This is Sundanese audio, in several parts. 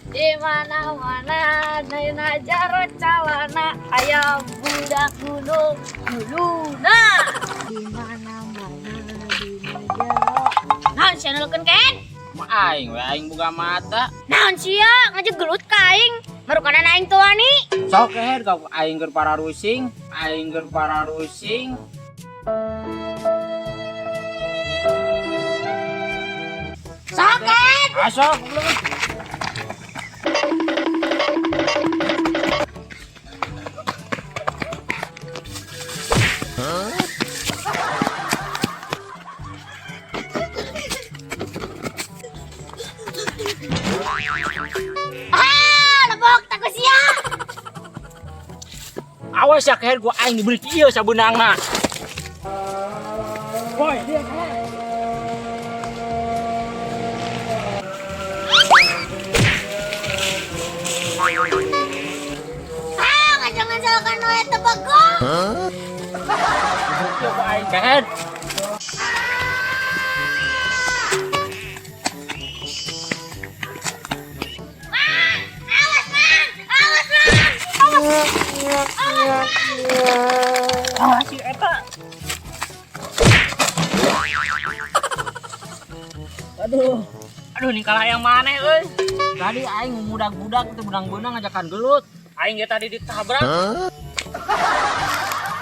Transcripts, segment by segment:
Di mana-mana dina jaro calana aya budak gunung huluna. Di mana-mana dina jaro. Naon sia nulukeun Ken? Ma aing we aing buka mata. Naon sia ngajegelut ka aing? Marukanan aing teu wani. Sok kehed ka aing keur pararusing, aing keur pararusing. Sok Ken. Asok goblok. Ah, lebok tak ku sia. Awas ya kehed gua aing dibeli ieu sabeunangna. Boy, dia kehed. Ah, ngajangan-jangan we teu bagong. Ieu gua aing kehed. Mang, awas Mang, awas Mang. Awas. Awas Mang. Ah, si eta. Aduh. Aduh, nih kalah yang mana euy? Tadi aing ngudak-budak itu benang-benang ngajakan gelut. Aing ge tadi ditabrak.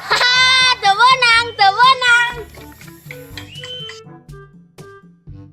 Haha, teu meunang, teu.